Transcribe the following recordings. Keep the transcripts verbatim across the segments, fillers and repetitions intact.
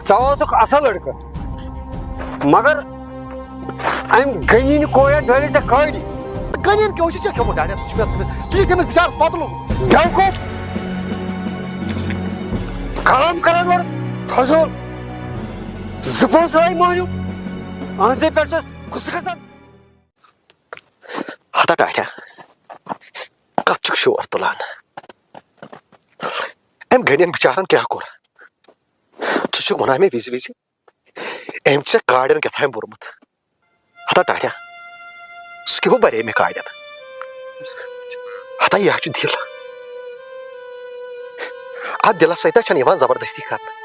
ژٕ اوسُکھ اصل لڑکہٕ، مگر امہِ غنی نہِ کورِ ڈٲلِتھ ژےٚ کٲڑی۔ غنیَن کیٛاہ اوس ژےٚ کھیوٚمُت ڈاڈیا؟ ژٕ چھُکھ مےٚ، ژٕ چھُکھ تٔمِس بِچارَس پتہٕ لوٚگمُت۔ بیوقوف! کلام کران اورٕ فضوٗل۔ زٕ پونٛسہٕ آے مٲنِو، أہنٛزے پٮ۪ٹھ چھَس غصہٕ کھسان۔ ہتا ٹاٹھیا، کتھ چھُکھ شور تُلان؟ أمۍ غنیَن بِچارن کیٛاہ کوٚر؟ ژٕ چھُکھ ونان مےٚ وِزِ وِزِ، أمۍ چھِ ژےٚ کاڑٮ۪ن کیٛاہ تام بوٚرمُت۔ ہتا ٹاٹھیا، سُہ کیٛاہ بَرے مےٚ کاڑٮ۪ن؟ ہتا یہِ ہا چھُ دِل۔ اتھ دِلس سۭتۍ نہ چھنہٕ یِوان زبردستی کرنہٕ۔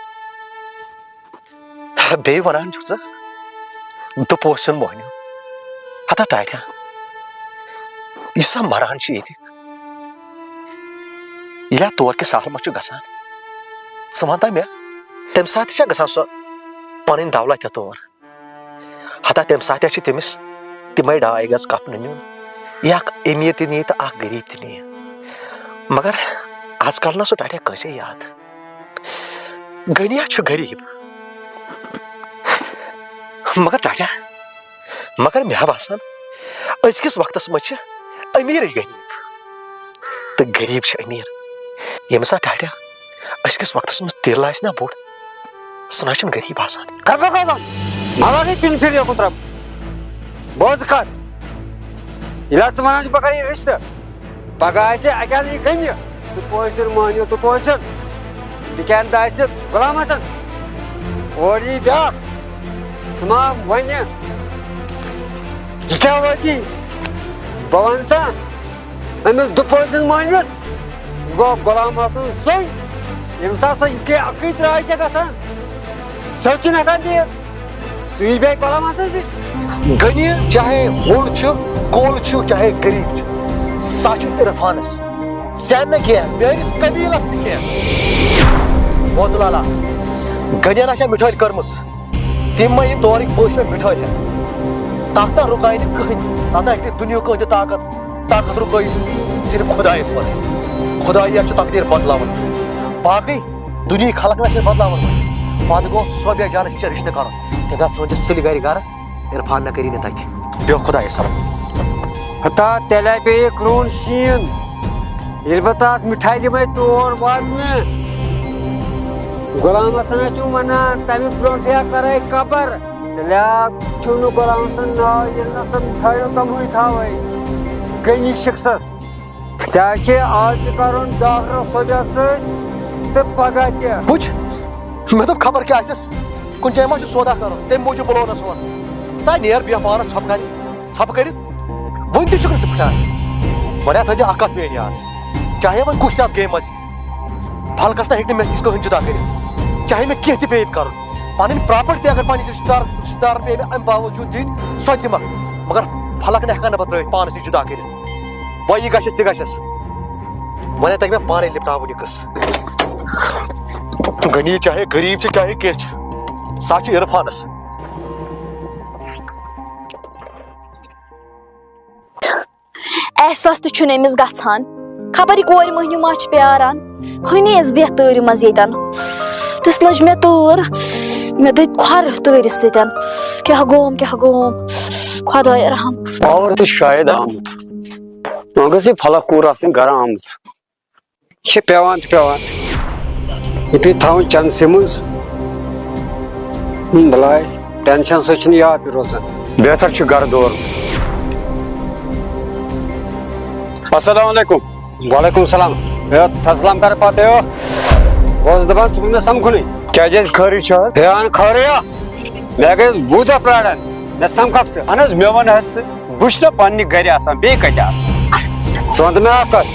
بیٚیہِ ونان چھُکھ ژٕ، دُپوسِن مۄہنیو۔ ہتا ٹاٹھیا، یُس سا مران چھُ ییٚتہِ، ییٚلہِ اتھ تور کِس عالمس چھُ گژھان، ژٕ وَنتا مےٚ، تَمہِ ساتہٕ تہِ چھا گژھان سۄ پنٕنۍ دولت تہِ تور؟ ہتا تَمہِ ساتہٕ تہِ چھِ تٔمِس تِمے ڈاے گز کفنہٕ نیُن، یہِ اکھ أمیٖر تہِ نِیہِ تہٕ اکھ غریٖب تہِ نِیہِ۔ مگر از کل نہ سُہ ٹاٹھیا کٲنٛسے یاد۔ غنی ہا چھُ غریٖب، مگر ٹاٹھیا، مگر مےٚ ہا باسان، أزکِس وقتس منٛز چھِ أمیٖرٕے غریٖب تہٕ غریٖب چھِ أمیٖر۔ ییٚمِس ہا ٹاٹھیا أزکِس وقتس منٛز دِل آسہِ نا بوٚڑ، سُہ نہ چھُنہٕ غریٖب آسان۔ کر بہٕ قسم، مطلب گٔے پِن پھِر یوکُن ترٛاو۔ بوز کتھ، ییٚلہِ حظ ژٕ ونان چھُکھ بہٕ کرٕ یہِ رشتہٕ، پگاہ آسہِ اَکہِ اَندٕ یہِ غنی، تہٕ پٲشُر مٲنِو تہٕ پٲشُر۔ بیٚکہِ اَندٕ آسہِ غلام حسن۔ اورٕ یی بیٛاکھ۔ ژٕ ما وَنہِ، یہِ کیٛاہ وٲتی؟ بہٕ وَنہٕ سا، أمِس دُپٲرۍ سٕنٛز مٲنِوَس، یہِ گوٚو غلام حسن سُے، ییٚمہِ ساتہٕ سۄ یِتھُے اَکٕے درٛاے چھےٚ گژھان، سیوٚد چھُنہٕ ہٮ۪کان دِتھ۔ سُہ یی بیٚیہِ غلام حسنَس نِش۔ غنی چاہے ہوٚل چھُ، کوٚل چھُ، چاہے غریٖب چھُ، سُہ چھُ عرفانَس۔ ژےٚ نہٕ کینٛہہ، میٲنِس قبیٖلَس تہِ کینٛہہ۔ بوزُل لالا، غنیَن آسہِ مِٹھٲے کٔرمٕژ۔ تِم ما یِن تورٕکۍ پٲٹھۍ مےٚ مِٹھٲے ہٮ۪تھ؟ تَتھ نہ رُکایہِ نہٕ کٕہٕنۍ، تَتھ نہ ہیٚکہِ نہٕ دُنیاہُک کانٛہہ تہِ طاقت، طاقت رُکٲیِتھ۔ صرف خۄدایَس وَرٲے۔ خۄدایہِ یَتھ چھُ تقدیٖر بدلاوان۔ باقٕے دُنیہٕکۍ خلق نہ چھِ بدلاوان وۄنۍ۔ پتہٕ گوٚو صوبیا جانس چھِ رشتہٕ کرُن۔ تٔمۍ ساتہٕ ژھٲنۍ ژےٚ سُلہِ گرِ گرٕ، عرفان مےٚ کٔری نہٕ تتہِ۔ بیٚہہ خۄدایس حوالہٕ۔ ہتا تیٚلہِ ہا پیٚیہِ کرٛوٗن شیٖن۔ ییٚلہِ بہٕ تتھ مِٹھایہِ دِمے تور واتنہٕ۔ غلام حسنا چھُم ونان، تمہِ برونٛٹھٕے ہا کرے قبر۔ تیٚلہِ ہا چھُم نہٕ غلام حسن ناو، ییٚلہِ نہٕ سۄ مِٹھایہِ تمہٕے تھاوے۔ غنی شخصس۔ ژےٚ چھے آز تہِ کرُن ڈاکٹر صٲبس سۭتۍ تہٕ پگاہ تہِ۔ وٕچھ، مےٚ دوٚپ خبر کیٛاہ آسٮ۪س، کُنہِ جایہِ ما چھُ سودا کرُن، تَمہِ موٗجوٗب بُلوونَس اور۔ تہٕ نیر بیٚہہ پانَس ژھۄپہٕ کَرِ، ژھۄپہٕ کٔرِتھ۔ وٕنہِ تہِ چھُکھ نہٕ ژٕ پھٕٹان۔ وۄنۍ ہا تھٲیزِ اَکھ کَتھ میٛٲنۍ یاد، چاہے وۄنۍ کُس تہِ اَتھ گیمہِ منٛز یی، فلکَس نہ ہیٚکہِ نہٕ مےٚ نِش کٕہٕنۍ جُدا کٔرِتھ، چاہے مےٚ کینٛہہ تہِ پیٚیہِ کَرُن۔ پَنٕنۍ پراپرٹی اگر پننِس رشتہٕ دار، رشتہٕ دارن پیٚیہِ مےٚ امہِ باوجود دِنۍ، سۄ تہِ دِمکھ، مگر فلک نہٕ ہٮ۪کان نہٕ بہٕ ترٲوِتھ پانس نِش جُدا کٔرِتھ۔ وۄنۍ یہِ گژھٮ۪س تہِ گژھٮ۪س۔ وۄنۍ تگہِ مےٚ پانے لپٹاوُن یہِ قصہٕ۔ غنی چاہے غریب چھُ، چاہے کینٛہہ چھُ، سُہ چھُ عرفانس۔ احساس تہِ چھُنہٕ أمِس گژھان۔ خبر یہِ کورِ مٔہنیوٗ ما چھِ پیاران۔ ہُنی ٲس بیٚہتھ تۭرِ منٛز ییٚتٮ۪ن۔ تِژھ لٔج مےٚ تۭر، مےٚ دٔدۍ کھۄر تۭرِ سۭتٮ۪ن۔ کیٛاہ گوم، کیٛاہ گوم، خۄدایا رحم۔ پاور تہِ چھُ شاید آمُت۔ وۄنۍ گٔژھ یہِ فلک کوٗر آسٕنۍ گرٕ آمٕژ۔ یہِ چھِ پٮ۪وان تہٕ پٮ۪وان۔ یہِ پیٚیہِ تھاوُن چندسٕے منٛز۔ ہم، بلاے، ٹینشن سۭتۍ چھُنہٕ یاد تہِ روزان۔ بہتر چھُ گرٕ دورُن۔ السلام علیکم۔ وعلیکم السلام۔ ہے، تسلام کر پتہٕ، ہے۔ بہٕ اوسُس دپان، ژٕ گوٚژھ مےٚ سمکھُنُے۔ کیٛازِ حظ، خٲرٕے چھُ حظ؟ ہے، اہن خٲرٕے ہا۔ مےٚ گٔے وُہ دۄہ پراران۔ مےٚ سمکھکھ ژٕ۔ اہن حظ، مےٚ وَن حظ ژٕ۔ بہٕ چھُس نا پننہِ گرِ آسان، بیٚیہِ کتہِ آسہٕ؟ ژٕ وَن تہٕ مےٚ اکھ کتھ،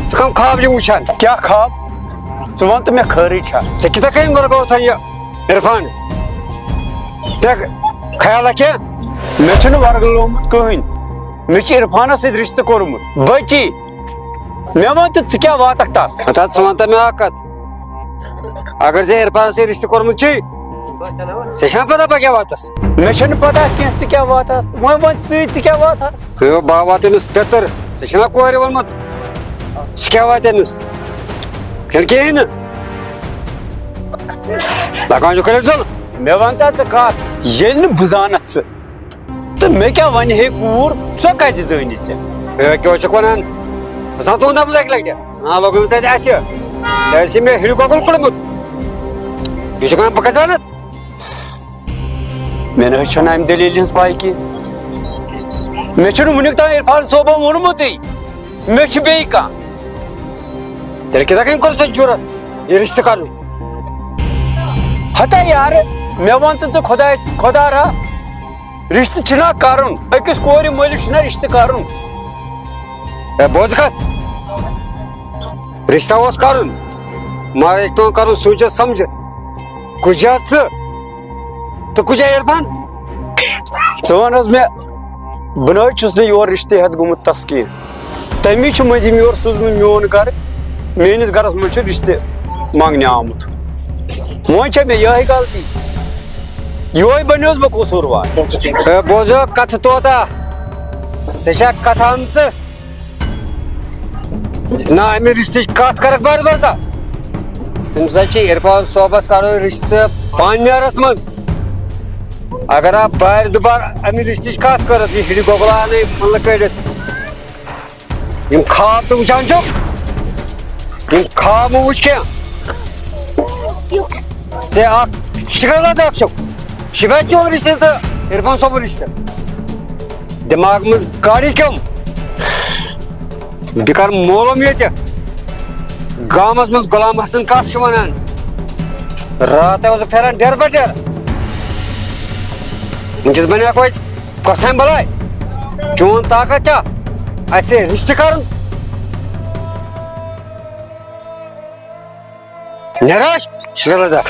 ژٕ کم خواب یِم وٕچھان؟ کیٛاہ خواب؟ ژٕ وَن تہٕ مےٚ خٲرٕے چھا؟ ژےٚ کِتھٕ کٔنۍ گۄڈٕ گوٚو تھٲے یہِ عرفان؟ ژےٚ خیال کینٛہہ؟ مےٚ چھُنہٕ ورگہٕ لومُت کٕہٕنۍ، مےٚ چھُ عرفانس سۭتۍ رِشتہٕ کوٚرمُت۔ بچی، مےٚ وَن تہٕ ژٕ کیٛاہ واتکھ تس؟ ہتا ژٕ وَن تہٕ مےٚ اکھ کتھ، اگر ژےٚ عرفانس سۭتۍ رِشتہٕ کوٚرمُت چھُے، ژےٚ چھےٚ پتہ بہٕ کیٛاہ واتس؟ مےٚ چھَنہٕ پتہ کینٛہہ ژٕ کیٛاہ واتس۔ وۄنۍ وَن ژٕے، ژٕ کیٛاہ واتس؟ ہے، بہٕ واتہٕ أمِس پِتٕر۔ ژےٚ چھُنا کورِ ووٚنمُت، سُہ کیٛاہ واتہِ أمِس؟ تیٚلہِ کِہیٖنۍ نہٕ۔ لگان چھُ کھٔلِتھ ژوٚل۔ مےٚ وَن تہٕ ژٕ کَتھ، ییٚلہِ نہٕ بہٕ زانَتھ ژٕ، تہٕ مےٚ کیٛاہ وَنہِ ہے کوٗر، سۄ کَتہِ زٲنہِ ژےٚ؟ ہے، کیٛاہ چھُکھ وَنان؟ بہٕ زانہٕ تُہُنٛد ناو لَگہِ لَگہِ۔ ژٕ ناو لوگُن تَتہِ اَتھِ۔ ژےٚ آسہِ مےٚ ہِلہِ کۄکُر کوٚڑمُت۔ یہِ چھُکھ وَنان بہٕ کَتہِ زانَتھ؟ مےٚ نہ حظ چھَنہٕ اَمہِ دٔلیٖلہِ ہٕنٛز پَے کینٛہہ۔ مےٚ چھُنہٕ وٕنیُک تام عرفان صٲبَن ووٚنمُتٕے۔ مےٚ چھُ بیٚیہِ کانٛہہ۔ تیٚلہِ کِتھا کٔنۍ کوٚر ژےٚ جُرت یہِ رِشتہٕ کَرُن؟ ہتا یارٕ، مےٚ وَن تہٕ ژٕ خۄدایَس، خۄدا را، رِشتہٕ چھُنہ کَرُن؟ أکِس کورِ مٲلِس چھُنہ رِشتہٕ کَرُن؟ ہے، بوز کَتھ۔ رِشتہ اوس کَرُن، مگر یہِ چھُ پٮ۪وان کَرُن سوٗنٛچِتھ سَمجِتھ۔ کُجا ژٕ تہٕ کُجا عرفان؟ ژٕ وَن حظ مےٚ، بہٕ نہ حظ چھُس نہٕ یور رِشتہٕ ہٮ۪تھ گوٚمُت تَس کینٛہہ۔ تٔمی چھُ مٔنٛزِم یور سوٗزمُت میون گَرٕ۔ میٛٲنِس گَرَس منٛز چھُ رِشتہٕ منٛگنہِ آمُت۔ وۄنۍ چھےٚ مےٚ یِہوٚے غلطی۔ یِہوٚے بَنیوس بہٕ قصوٗروار۔ ہے، بوزو کَتھٕ طوطا۔ ژےٚ چھےٚ کَتھٕ آمژٕ؟ نہ، اَمہِ رِشتٕچ کَتھ کَرَکھ بار بار ژٕ۔ تٔمِس حظ چھِ عرفان صٲبَس کَرُن رِشتہٕ پانہٕ نیرَس منٛز۔ اگر آ بارِ دُبارٕ اَمہِ رِشتٕچ کَتھ کٔرٕتھ، یہِ ہِڑِ گۄگلہٕ اَنَے مٕلہٕ کٔڑِتھ۔ یِم خواب ژٕ وٕچھان چھُکھ، یِم خواب مہٕ وٕچھ کینٛہہ۔ ژےٚ اَکھ شِکایت اَکھ چھُکھ، شِکایت چون رِشتہٕ تہٕ عرفان صٲبُن رِشتہٕ۔ دٮ۪ماغ منٛز گاڑی کیوٚم۔ بہٕ کَرٕ معلوٗم ییٚتہِ گامَس منٛز غلام حسن کَس چھِ وَنان۔ راتَے اوسُکھ پھیران ڈٮ۪رٕ پَتہٕ ڈٮ۪رٕ۔ وٕنکیٚس بَنیٛاکھ وۄنۍ کۄس تام بَلاے؟ چون طاقت کیٛاہ؟ اَسہِ رِشتہٕ کَرُن؟ نِراش؟ شِکَس لَدٕ۔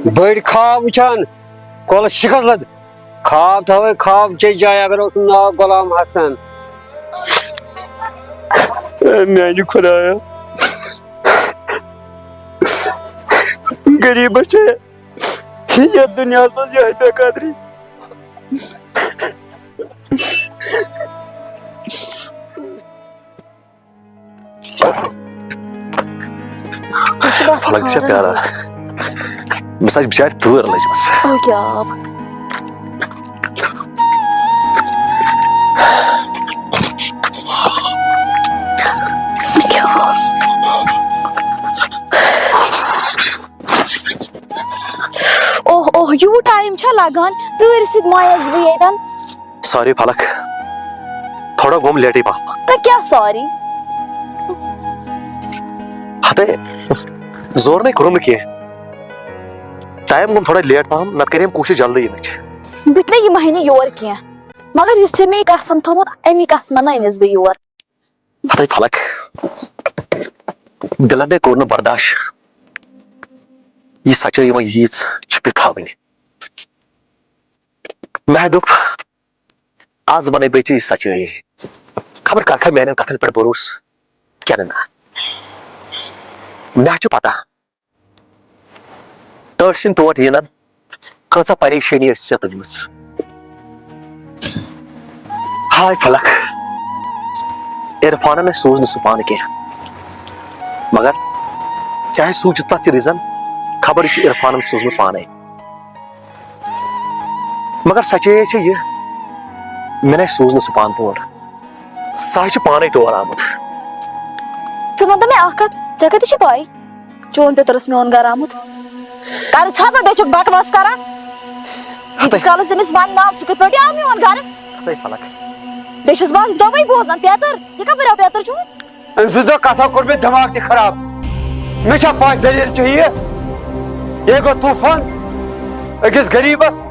بٔڑۍ خواب وٕچھان، کۄلہٕ شِکَس لَدٕ۔ خواب تھاوَے خواب چے جایہِ، اگر اوسُم ناو غلام حسن۔ اے میانہِ خۄدایا، غریٖبَس چھےٚ یَتھ دُنیاہَس منٛز یِہوٚے بے قدری۔ مےٚ چھِ باسان فلک چھےٚ خانٛدر پیاران۔ أمِس آسہِ بِچارِ تۭر لٔجمٕژ۔ او کیٛاہ آب۔ مےٚ کیٛاہ آب۔ اوہ، اوہ، یوٗت ٹایم چھا لگان؟ تۭرِ سۭتۍ مۄیَس بہٕ ییٚتٮ۪ن۔ سوری فلک، تھوڑا گوٚم لیٹٕے پہم۔ تہٕ کیٛاہ سوری؟ ہتے، زور نے کوٚرُم نہٕ کینٛہہ۔ ٹایم گوٚم تھوڑا لیٹ پہم، نتہٕ کریم کوٗشش جلدی یِنٕچ۔ بہٕ تہِ نہٕ یِمہٕ ہا نہٕ یور کینٛہہ، مگر یُس ژےٚ مےٚ یہِ قسم تھوٚمُت، امی قسمہٕ نہٕ أنِس بہٕ یور۔ ہتے فلک، دلن نے کوٚر نہٕ برداش۔ یہِ سچٲے وۄنۍ ییٖژ چھُپِتھ تھاوٕنۍ۔ مےٚ دوٚپ، از ونے بہٕ ژےٚ یہِ سچٲے۔ خبر کرکھا میانٮ۪ن کتھن پٮ۪ٹھ بھروسہٕ کِنہٕ نہ۔ مےٚ چھُ پتہ، ٹٲٹھۍ سٕنٛدۍ ٹوٹھ یِنن کۭژاہ پریشٲنی ٲس ژےٚ تُلمٕژ۔ ہاے فلک، عرفانن نے سوٗز نہٕ سُہ پانہٕ کینٛہہ، مگر چاہے سوٗنٛچِتھ تتھ ژٕ ریٖزن، خبر یہِ چھُ عرفانن سوٗزمُت پانے۔ مگر سچٲیی چھےٚ یہِ، مےٚ نے سوٗز نہٕ سُہ پانہٕ تور۔ سُہ ہا چھُ پانے تور آمُت۔ ژٕ وَن تہٕ مےٚ اکھ کَتھ، ژےٚ کَتہِ چھِ پَے چون پیٚتُر اوس میون گَرٕ آمُت؟ کَرٕ ژھۄپہٕ، بیٚیہِ چھُکھ بکواس کران۔ ییٖتِس کالَس تٔمِس وَنہٕ ناو، سُہ کِتھ پٲٹھۍ آو میون گَرٕ؟ ہَتَے فلک۔ بیٚیہِ چھُس بہٕ آز دۄبَے بوزان، پیٚتٕر، یہِ کَپٲرۍ آو پیٚتٕر چون؟ أمۍ سٕنٛزو کَتھو کوٚر مےٚ دٮ۪ماغ تہِ خراب۔ مےٚ چھا پَے دٔلیٖل چھےٚ یہِ؟ یہِ گوٚو طوٗفان أکِس غریٖبَس،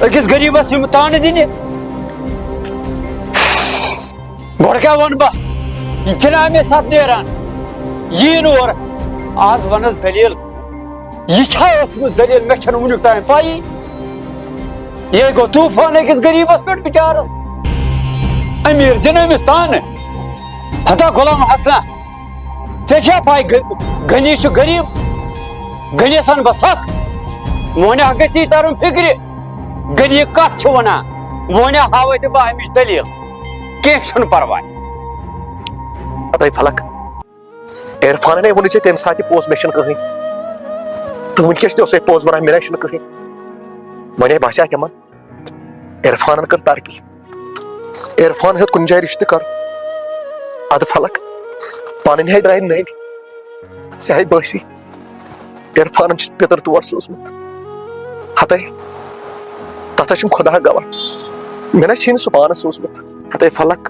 أکِس غریٖبَس یِم تانہٕ دِنہِ۔ گۄڈٕ کیٛاہ وَنہٕ بہٕ؟ یہِ چھِنہٕ اَمے ساتہٕ نیران، یی نہٕ اورٕ۔ آز وَنَس دٔلیٖل۔ یہِ چھا ٲسمٕژ دٔلیٖل؟ مےٚ چھَنہٕ وٕنیُک تام پَیی۔ یے گوٚو طوٗفان أکِس غریٖبَس پٮ۪ٹھ بِچارَس۔ أمیٖر دِنہٕ أمِس تانہٕ۔ ہتا غلام حسنہ، ژےٚ چھےٚ پَے غ-، غنی چھُ غریٖب، غنیَس اَنہٕ بہٕ سَکھ۔ وۄنۍ اَکھ گژھِ یی تَرُن فِکرِ، غنی کَتھ چھُ وَنان؟ وۄنۍ ہاوَے تہٕ بہٕ اَمِچ دٔلیٖل۔ کینٛہہ چھُنہٕ پرواے۔ اَدَے فلک، عرفانن ہے ووٚنُے ژےٚ تَمہِ ساتہٕ تہِ پوٚز، مےٚ چھُنہٕ کٕہٕنۍ۔ تہٕ وٕنکیٚس تہِ اوسے پوٚز وَنان، مےٚ نَے چھُنہٕ کٕہٕنۍ۔ وۄنۍ ہے باسیٛو تِمن، عرفانن کٔر ترقی۔ عرفان ہیوٚت کُنہِ جایہِ رِشتہٕ کَرُن۔ اَدٕ فلک، پَنٕنۍ ہے درٛاے نٔوۍ۔ ژےٚ ہے بٲسی، عرفانن چھُ پِتُر تور سوٗزمُت۔ ہَتَے، تَتھ ہے چھُم خۄدا گواہ۔ مےٚ نَے چھُے نہٕ سُہ پانَس سوٗزمُت۔ ہَتَے فلک،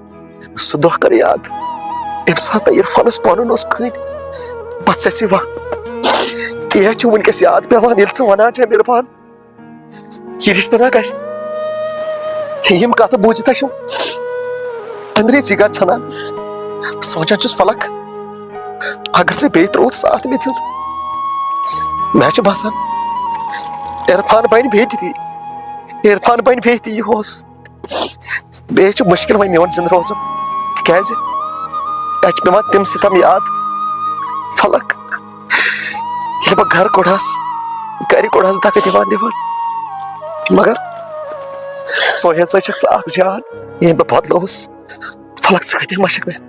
سُہ دۄہ کر یاد، ییٚمہِ ساتہٕ نہٕ عرفانس پنُن اوس کٕہٕنۍ۔ بس ژےٚ سۭتۍ وَ-، تی حظ چھُ وٕنکیٚس یاد پٮ۪وان، ییٚلہِ ژٕ وَنان چھےٚ عرفان، یہِ رِشتہٕ نا گژھِ۔ یِم کتھٕ بوٗزِتھ حظ چھُم أنٛدری جگر ژھٮ۪نان۔ سونٛچان چھُس، فلک، اگر ژےٚ بیٚیہِ ترٛووُتھ ساتھ مےٚ دیُن، مےٚ حظ چھُ باسان، عرفان بنہِ بیٚیہِ تہِ تی، عرفان بنہِ بیٚیہِ تی یِہُس۔ بیٚیہِ چھُ مُشکِل وۄنۍ میون زِندٕ روزُن، تِکیٛازِ اَسہِ چھِ پٮ۪وان تِم سِتَم یاد۔ فلک، ییٚلہِ بہٕ گَرٕ کوٚڑہَس، گَرِ کوٚڑہَس دَکہٕ دِوان دِوان، مگر سۄے ہسا چھَکھ ژٕ اَکھ جان، ییٚمۍ بہٕ بدلووُس۔ فلک، ژٕ کَتہِ مَشَکھ مےٚ؟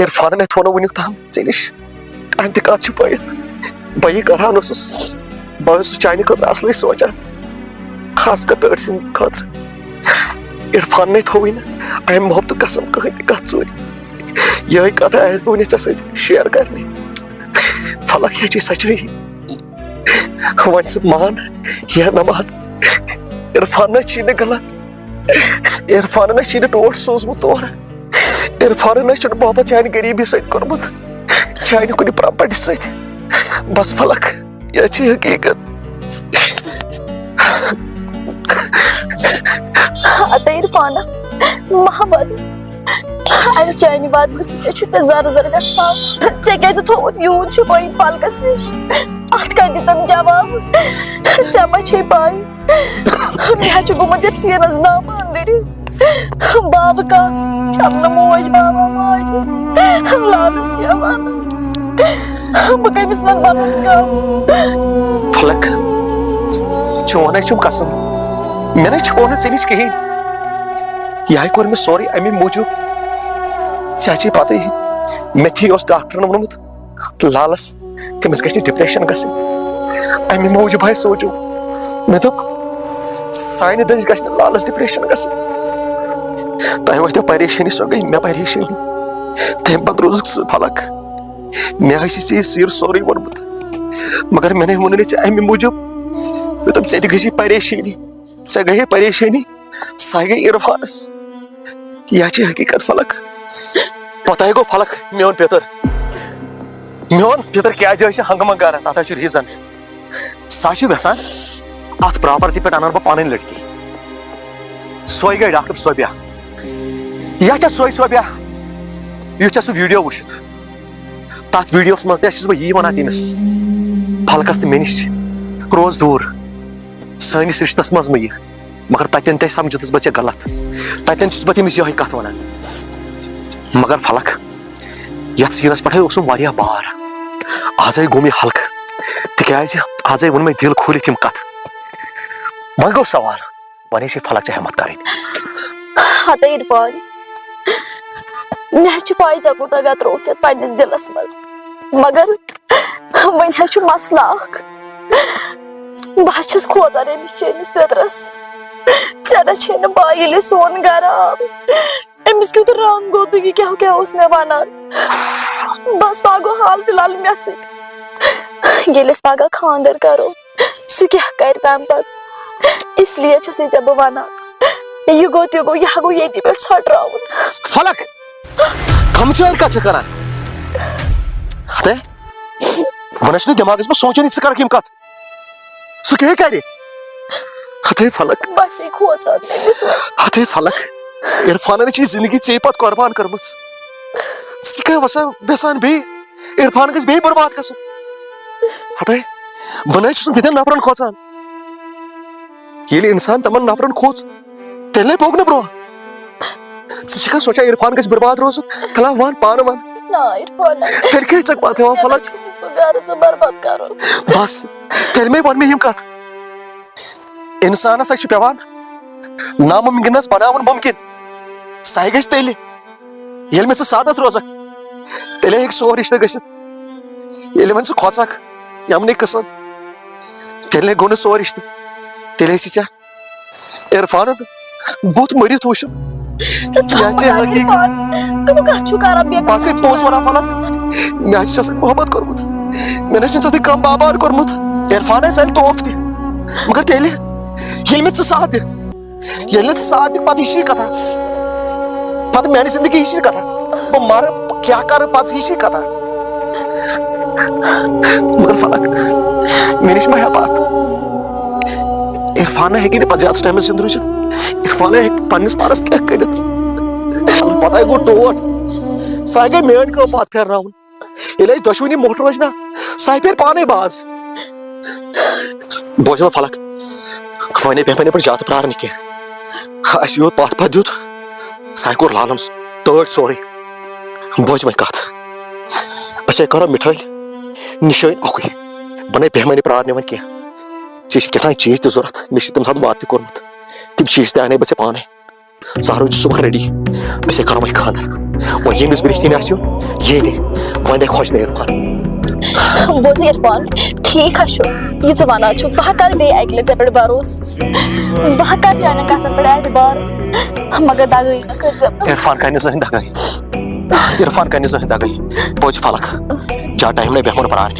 عرفانن ہے تھوٚو نہٕ وُنیُک تام ژےٚ نِش کانٛہہ تہِ کتھ چھُپٲیِتھ۔ بہٕ یہِ کران اوسُس، بہٕ اوسُس چانہِ خٲطرٕ اصلٕے سونٛچان، خاص کر ٹٲٹھۍ سٕنٛدِ خٲطرٕ۔ عرفانن ہے تھووٕے نہٕ امہِ محبتُک قسم کٕہٕنۍ تہِ کتھ ژوٗرِ۔ یِہے کتھ آیس بہٕ وُنہِ ژےٚ سۭتۍ share کرنہِ۔ فلک، یہِ چھے سچٲیی۔ وۄنۍ ژٕ مان یا نہ مان، عرفان نہ چھی نہٕ غلط۔ عرفانن نہ چھی نہٕ ٹوٹھ سوٗزمُت تور۔ عرفانن نہ چھُنہٕ محبت چانہِ غریٖبی سۭتۍ کوٚرمُت، چانہِ کُنہِ property سۭتۍ۔ بس فلک، یہِ چھِ حقیٖقت۔ ہتے عرفانہ، محبت، امہِ چانہِ بدلہٕ سۭتۍ چھُ مےٚ زر زر گژھان۔ ژےٚ کیازِ تھوٚوُتھ یوٗت چھُپٲیِتھ فلکس نِش؟ اتھ کتہِ دِتم جواب؟ ژےٚ ما چھے پاے؟ مےٚ حظ چھُ گوٚمُت یَتھ سیٖنَس دَم أنٛدٕرِ۔ بابہٕ کَس؟ چھَم نہٕ موج بابا ماجہِ۔ لالَس کیٛاہ وَنہٕ؟ بہٕ کٔمِس وَنہٕ پَنُن غم؟ فلک، چون ہے چھُم قسم، مےٚ نَے چھُپو نہٕ ژےٚ نِش کِہیٖنۍ۔ یہِ ہَے کوٚر مےٚ سورُے اَمی موٗجوٗب۔ ژےٚ چھے پَتہٕ ہٕے، مےٚ تہِ اوس ڈاکٹرَن ووٚنمُت، لالس، تٔمِس گژھِ نہٕ depression گژھٕنۍ۔ اَمہِ موٗجوٗب ہاے سوٗنٛچُم، مےٚ دوٚپ، سانہِ دٔسۍ گژھِ نہٕ لالس depression گژھٕنۍ۔ تۄہہِ وۄتھیو پریشٲنی، سۄ گٔے مےٚ پریشٲنی۔ تَمہِ پتہٕ روٗزُکھ ژٕ فلک۔ مےٚ ٲسی ژےٚ یہِ سیٖر سورُے ووٚنمُت، مگر مےٚ نے ووٚن نہٕ ژےٚ اَمہِ موٗجوٗب۔ مےٚ دوٚپ، ژےٚ تہِ گژھی پریشٲنی، ژےٚ گٔیے پریشٲنی۔ سۄ گٔے عرفانس۔ یہِ چھِ حقیٖقت فلک۔ پتہ ہے گوٚو فلک، میون پیٚتٕر۔ میون پیٚتٕر کیٛازِ ٲسۍ ہنٛگہٕ منٛگہٕ کران، تتھ حظ چھُ reason۔ سۄ چھِ یژھان اتھ property پٮ۪ٹھ انن بہٕ پنٕنۍ لڑکی۔ سۄے گٔے ڈاکٹر صوبیا۔ یہِ چھےٚ سۄے صوبیا، یُس ژےٚ سُہ video وٕچھُتھ۔ تتھ videoس منٛز تہِ چھُس بہٕ یی ونان تٔمِس، فلکس تہٕ مےٚ نِش روز دوٗر، سٲنِس رشتس منٛز مہٕ یہِ۔ مگر تتٮ۪ن تہِ سمجھُتس بہٕ ژےٚ غلط۔ تتٮ۪ن چھُس بہٕ تٔمِس یِہوٚے کتھ ونان۔ مگر فلک، یتھ سیٖنس پٮ۪ٹھے اوسُم واریاہ بار۔ آزے گوٚو مےٚ ہلکہٕ، تِکیازِ آزے ووٚن مےٚ دِل کھوٗلِتھ یِم کتھ۔ وۄنۍ گوٚو سوال، وۄنۍ ٲسٕے فلک ژےٚ ہٮ۪متھ کرٕنۍ۔ ہتے عرفان، مےٚ چھِ پاے ژےٚ کوٗتاہ ویترووُتھ یتھ پننِس دِلس منٛز، مگر وۄنۍ حظ چھُ مسلہٕ اکھ۔ بہٕ حظ چھَس کھوژان أمِس چٲنِس پیٚترَس۔ ژےٚ نہ چھے نہٕ پاے، ییٚلہِ سون گرٕ آو، أمِس کیُتھ رنگ گوٚو تہٕ یہِ کیٛاہ کیٛاہ اوس مےٚ وَنان۔ بس سُہ گوٚو حال فی الحال مےٚ سۭتۍ۔ ییٚلہِ أسۍ پگاہ خانٛدر کرو، سُہ کیٛاہ کرِ تَمہِ پتہٕ؟ اس لیے چھَسے ژےٚ بہٕ وَنان، یہِ گوٚو تہِ گوٚو، یہِ ہا گوٚو ییٚتی پٮ۪ٹھ ژھۄٹراوُن۔ فلک، کمچٲرۍ کتھ چھِ کران؟ ہتے، وۄنۍ چھُنہٕ دٮ۪ماغس منٛز سونٛچان، ژٕ کرکھ یِم کتھ۔ سُہ کیٛاہ کرِ؟ ہتے فلک۔ بس یہِ کھوژان تٔمِس وۄنۍ۔ ہتے فلک۔ عرفانن چھِ یہِ زندگی ژےٚ پتہٕ قربان کٔرمٕژ۔ ژٕ چھِ کیٛاہ وسان، یژھان بیٚیہِ عرفان گژھِ بیٚیہِ برباد گژھُن؟ ہتے، بہٕ نَے چھُس نہٕ تِتھٮ۪ن نفرن کھوژان۔ ییٚلہِ انسان تِمن نفرن کھوژ، تیٚلہِ نَے پوٚک نہٕ برونٛہہ۔ ژٕ چھکھا سونٛچان عرفان گژھِ برباد روزُن؟ تیٚلہِ ہا وَن، پانہٕ وَن۔ نہ، عرفان نہ۔ تیٚلہِ کیٛازِ چھکھ پتہٕ ہٮ۪وان فلک؟ مےٚ چھُنہٕ سُہ گرٕ ژٕ برباد کرُن۔ بس، تیٚلہِ مے وَن مےٚ یِم کتھ۔ انسانس سۭتۍ چھُ پٮ۪وان نامُمکنس بناوُن مُمکِن۔ سۄے گژھِ تیٚلہِ، ییٚلہِ مےٚ ژٕ ساتھ روزکھ، تیٚلے ہیٚکہِ سون رِشتہٕ گٔژھِتھ۔ ییٚلہِ وۄنۍ ژٕ کھوژکھ یِمنٕے قٕصن، تیٚلہِ گوٚو نہٕ سون رِشتہٕ، تیٚلے چھِ ژےٚ عرفانن بُتھ مٔرِتھ وٕچھُن۔ تہٕ ژٕ یہِ حظ چھِ وَنان حقیٖقت۔ عرفان، تِم کَتھ چھُو کران بیٚیہِ؟ بس ہے پوٚز وَنان فلک، مےٚ حظ چھِ ژےٚ سۭتۍ محبت کوٚرمُت، مےٚ نہ حظ چھُنہٕ ژےٚ سۭتۍ کم باپار کوٚرمُت۔ عرفان حظ ژَلہِ طوف تہِ، مگر تیٚلہِ ییٚلہِ مےٚ ژٕ ساتھ دِ، ییٚلہِ نہٕ ژٕ ساتھ دِکھ، پتہٕ ہِشی کتھا۔ پتہٕ میانہِ زندگی ہِشی کتھا۔ بہٕ مرٕ، بہٕ کیٛاہ کرٕ پتہٕ ہِشی کتھا۔ مگر فلک، مےٚ نِش مہ ہےٚ پتھ۔ عرفانہ ہیٚکہِ نہٕ پتہٕ زیادس ٹایمس زندٕ روٗزِتھ۔ عرفانہ ہیٚکہِ پننِس پانس کینٛہہ کٔرِتھ۔ پتہٕ گوٚو ٹوٹھ۔ سۄ گٔے میٲنۍ کٲم پتھ پھیرناوُن۔ ییٚلہِ اَسہِ دۄشوٕنی مۄٹھ روزِ نا، سۄ پھیرِ پانے باز۔ بوز وۄنۍ فلک، وۄنۍ بیٚہمو نہٕ پٮ۪ٹھ زیادٕ پرٛارنہٕ کینٛہہ۔ اَسہِ یوٗت پتھ پتھ دیُت، سۄ کوٚر لالم تٲڑ سورُے۔ بوز وۄنۍ کتھ، أسۍ ہے کرو مِٹھٲے نِشٲنۍ اکُے۔ بہٕ نَے بیٚہمے نہٕ پرٛارنہِ وۄنۍ کینٛہہ۔ ژےٚ چھِ کیٛاہ تام چیٖز تہِ ضوٚرتھ، مےٚ چھِ تِم تھاوان واتنہِ کوٚرمُت۔ تِم چیٖز تہِ اَنے بہٕ ژےٚ پانے۔ ژٕ روٗزِ صُبحن ریڈی، أسۍ ہے کرو وۄنۍ خانٛدر۔ وۄنۍ ییٚمِس برٛونٛہہ کِنۍ آسہِ یُن، یی نہٕ۔ وۄنۍ ہے خۄش نہٕ عرفان۔ بوز عرفان، ٹھیٖک ہا چھُ، یہِ ژٕ وَنان چھُکھ، بہٕ ہا کرٕ بیٚیہِ اَکہِ لَٹہِ ژےٚ پٮ۪ٹھ بھروسہٕ۔ بہٕ ہا کرٕ چانٮ۪ن کَتھَن پٮ۪ٹھ اعتبار، مگر دَگٲیی مہ کٔرۍزٮ۪م۔ عرفان کَرِ نہٕ زٕہٕنۍ دَگٲیی۔ عرفان کَرِ نہٕ زٕہٕنۍ دَگٲیی۔ بوز فلک، زیادٕ ٹایم نَے بیٚہمو نہٕ پرٛارنہِ۔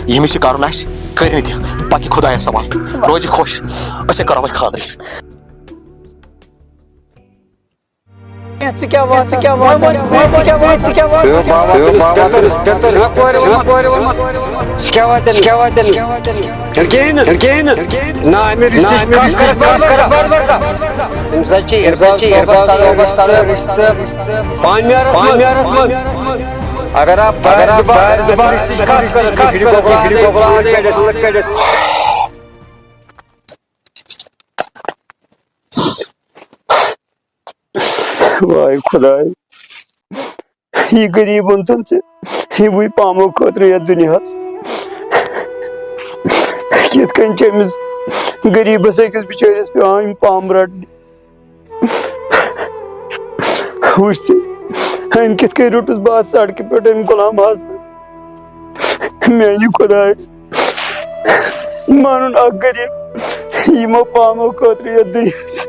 ییٚمِس یہِ کَرُن آسہِ، کٔرِنۍ تہِ۔ پَکہِ خۄدایَس حوالہٕ۔ روزِ خۄش۔ أسۍ ہے کرو وۄنۍ خانٛدرٕے۔ ژٕ کیٛاہ وَنان؟ ژٕ کیٛاہ وَنان؟ ژٕ کیٛاہ وَنان؟ ژٕ کیٛاہ وَنان؟ تہٕ بابا تٔمِس پٮ۪تر، پٮ۪تر، چھِنہ کورِ وَنان؟ ژٕ کیٛاہ وَنان تٔمِس؟ ژٕ کیٛاہ وَنان تٔمِس؟ ہیٚلہِ کِہیٖنۍ نہٕ، ہیٚلہِ کِہیٖنۍ نہٕ۔ نہ، أمِس رِشتہٕ نہ، أمِس کَتھ رِشتہٕ کَرٕ بَرابَر۔ أمِس حظ چھِ، أمِس حظ چھِ عرفان صٲبَس تہٕ رِشتہٕ پانہٕ نیرَس منٛز۔ اگر آپ بار، اگر آپ بار، بار، بار رِشتٕچ کَتھ کَرو، کِہِڑِ گوٚبران کٔڑِتھ۔ واے خۄداے، یہِ غریٖب اوٚنتُن ژےٚ ہِوُے پامو خٲطرٕ یَتھ دُنیاہَس۔ یِتھ کٔنۍ چھِ أمِس غریٖبَس أکِس بِچٲرِس پٮ۪وان یِم پامہٕ رَٹنہِ۔ وٕچھ ژٕ، أمۍ کِتھ کٔنۍ روٚٹُس بہٕ اَتھ سڑکہِ پٮ۪ٹھ أمۍ غلام حسنہٕ۔ میٛانہِ خۄداے، مانُن اَکھ غریٖب یِمو پامو خٲطرٕ یَتھ دُنیاہَس۔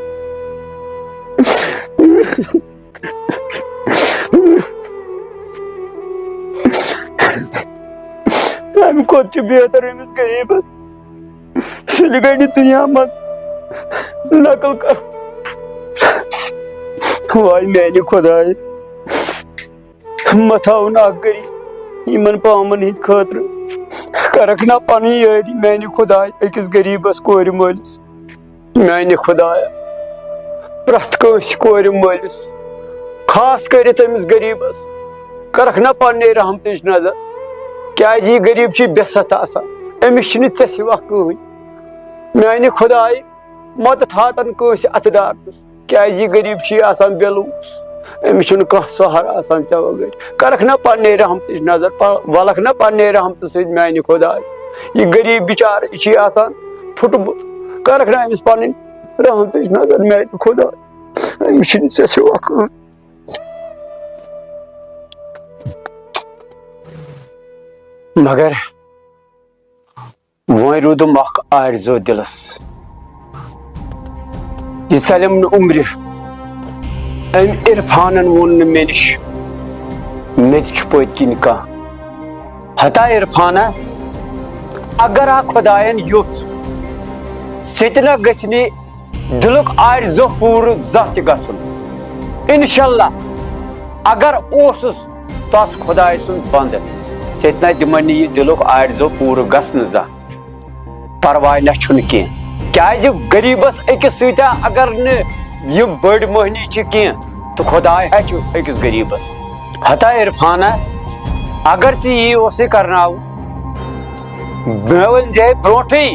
اَمہِ کھۄتہٕ چھُ بہتر أمِس غریٖبَس سُلہِ گنٛڈِ دُنیا منٛز نقل کر۔ واے میانہِ خۄدایہِ، مہ تھاوُن اکھ غریٖب یِمن پامن ہٕنٛدِ خٲطرٕ۔ کرکھ نا پنٕنۍ یٲری میانہِ خۄدایہِ أکِس غریٖبس کورِ مٲلِس۔ میانہِ خۄدایہ، پرٛٮ۪تھ کٲنٛسہِ کورِ مٲلِس، خاص کٔرِتھ أمِس غریٖبس، کرکھ نا پننہِ رحمتٕچ نظر، کیازِ یہِ غریٖب چھُ بے ستھ آسان، أمِس چھِنہٕ ژےٚ سِوا کٕہٕنۍ۔ میانہِ خۄدایہِ، مدد ہاتن کٲنٛسہِ اتھٕ دارنس، کیازِ یہِ غریٖب چھُ آسان بے لوٗس، أمِس چھُنہٕ کانٛہہ سہارٕ آسان ژےٚ وغٲر۔ کرکھ نا پننہِ رحمتٕچ نظر، پ-، ولکھ نا پننہِ رحمتہٕ سۭتۍ میانہِ خۄدایہِ۔ یہِ غریٖب بِچارٕ، یہِ چھُ آسان پھُٹمُت، کرکھ نا أمِس پنٕنۍ رحمتٕچ نظر میانہِ خۄدایہِ۔ أمِس چھُنہٕ ژےٚ سِوا کٕہٕنۍ۔ مگر وۄنۍ روٗدُم اکھ آرزو دِلس، یہِ ژلٮ۪م نہٕ عُمرِ۔ أمۍ عرفانن ووٚن نہٕ مےٚ نِش، مےٚ تہِ چھُ پٔتۍ کِنۍ کانٛہہ۔ ہتا عرفانہ، اگر آ خۄداین یوٚژھ، ژےٚ تہِ نہ گژھِ نہٕ دِلُک آرزو پوٗرٕ زانٛہہ تہِ گژھُن۔ انشاءاللہ، اگر اوسُس تس خۄداے سُنٛد بنٛدٕ، ژےٚ تہِ نہ دِمن نہٕ یہِ دِلُک آرزو پوٗرٕ گژھنہٕ زانٛہہ۔ پرواے نہ چھُنہٕ کینٛہہ، کیازِ غریٖبس أکِس سۭتۍ اگر نہٕ یِم بٔڑۍ مٔہنی چھِ کینٛہہ، تہٕ خۄداے ہا چھُ أکِس غریٖبس۔ ہتا عرفانہ، اگر ژےٚ یی اوسُے کرناوُن، مےٚ ؤنۍ زِ ہے برونٛٹھٕے،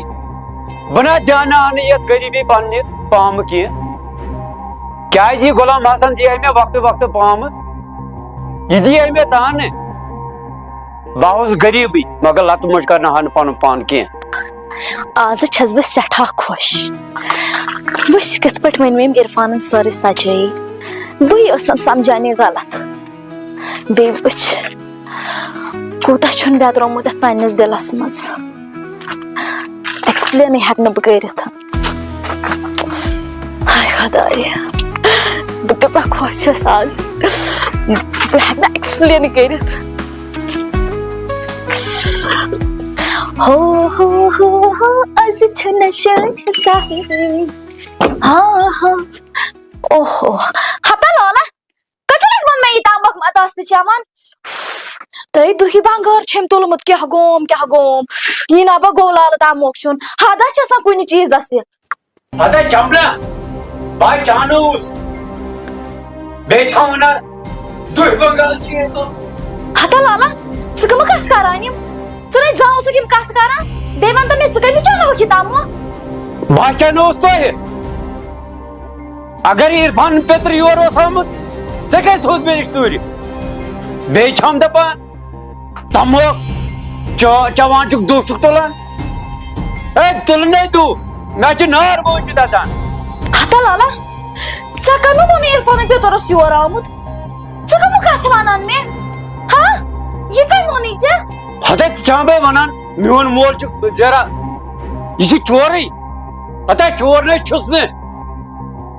بہٕ نہ دیاناو نہٕ یتھ غریٖبی پننہِ پامہٕ کینٛہہ۔ کیازِ یہِ غلام حسن دِیے مےٚ وقتہٕ وقتہٕ پامہٕ، یہِ دِیے مےٚ تانہٕ۔ بہٕ اوسُس غریٖبٕے، مگر لتہٕ مۄنٛجہِ کرناوہا نہٕ پنُن پان کینٛہہ۔ آز چھَس بہٕ سٮ۪ٹھاہ خۄش۔ وٕچھ، کِتھ پٲٹھۍ ؤنۍ مےٚ أمۍ عرفانن سٲرٕے سچٲیی۔ بٕے ٲسٕم سمجھان یہِ غلط۔ بیٚیہِ وٕچھ، کوٗتاہ چھُن ویترومُت یتھ پننِس دِلس منٛز۔ ایکسپلینٕے ہٮ۪کہٕ نہٕ بہٕ کٔرِتھ۔ ہاے خۄدایہِ، بہٕ کۭژاہ خۄش چھَس آز۔ بہٕ ہٮ۪کہٕ نہٕ ایکسپلین کٔرِتھ۔ ہو، ہو، ہو، ہو، از چھنہٕ شٲدۍ سہل۔ ہا، ہا۔ اوہو۔ ہتا لالا، کٔژِ لٹہِ ووٚن مےٚ یہِ تموکھ مت آس نہٕ چٮ۪وان؟ تۄہہِ دُہہِ بنگار چھٔمۍ تُلمُت، کیٛاہ گوم، کیٛاہ گوم؟ یہِ نبا گوٚو لالہٕ تموکھ چیوٚن۔ حدا چھِ آسان کُنہِ چیٖزس تہِ۔ ہتا چمبلا، بہٕ چانوس۔ بیٚیہِ چھا ونان، دُہہِ بنگال چھِ ییٚتہِ تُل۔ ہتا لالا، ژٕ کٕمہٕ کتھٕ کران یِم؟ ژٕ نَے زانٛہہ اوسُکھ یِم کَتھٕ کران۔ بیٚیہِ وَن تہٕ مےٚ، ژٕ کَمہِ چانہٕ وٕچھِ تَموکھ؟ بہٕ ہا چانووُس تۄہہِ۔ اگر عرفان پیٚتٕر یور اوس آمُت، ژےٚ کیٛازِ تھوٚوُتھ مےٚ نِش ژوٗرِ؟ بیٚیہِ چھَم دَپان، تَموکھ چا-، چٮ۪وان چھُکھ، دُہ چھُکھ تُلان۔ ہے، تُل نے دُہ، مےٚ چھُ نار موٗجوٗد اَژان۔ ہتا لالا، ژےٚ کَمہِ ووٚنُے عرفان پیٚتٕر اوس یور آمُت؟ ژٕ کَمہٕ کَتھٕ وَنان مےٚ؟ ہا؟ یہِ کٔمۍ ووٚنُے ژےٚ؟ ہتا ژٕ چھَم بے وَنان، میون مول چھُ زیرا، یہِ چھُ چورٕے۔ ہتا چور نَے چھُس نہٕ۔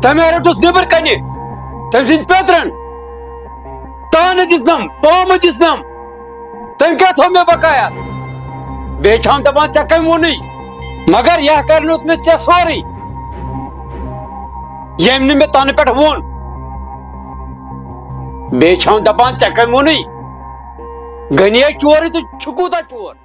تٔمۍ ہا روٚٹُس نیٚبرٕ کَنہِ۔ تٔمۍ سٕنٛدۍ پیٚترَن۔ تانہٕ دِژنَم، پامہٕ دِژنَم۔ تٔمۍ کیٛاہ تھوٚو مےٚ بقایا؟ بیٚیہِ چھَم دَپان، ژےٚ کٔمۍ ووٚنُے؟ مگر یہِ کَرنووُتھ مےٚ ژےٚ سورُے۔ ییٚمۍ نہٕ مےٚ تَنہٕ پٮ۪ٹھ ووٚن۔ بیٚیہِ چھَم دَپان، ژےٚ کٔمۍ ووٚنُے؟ غنی ہے چورٕے تہٕ چھُ کوٗتاہ چور؟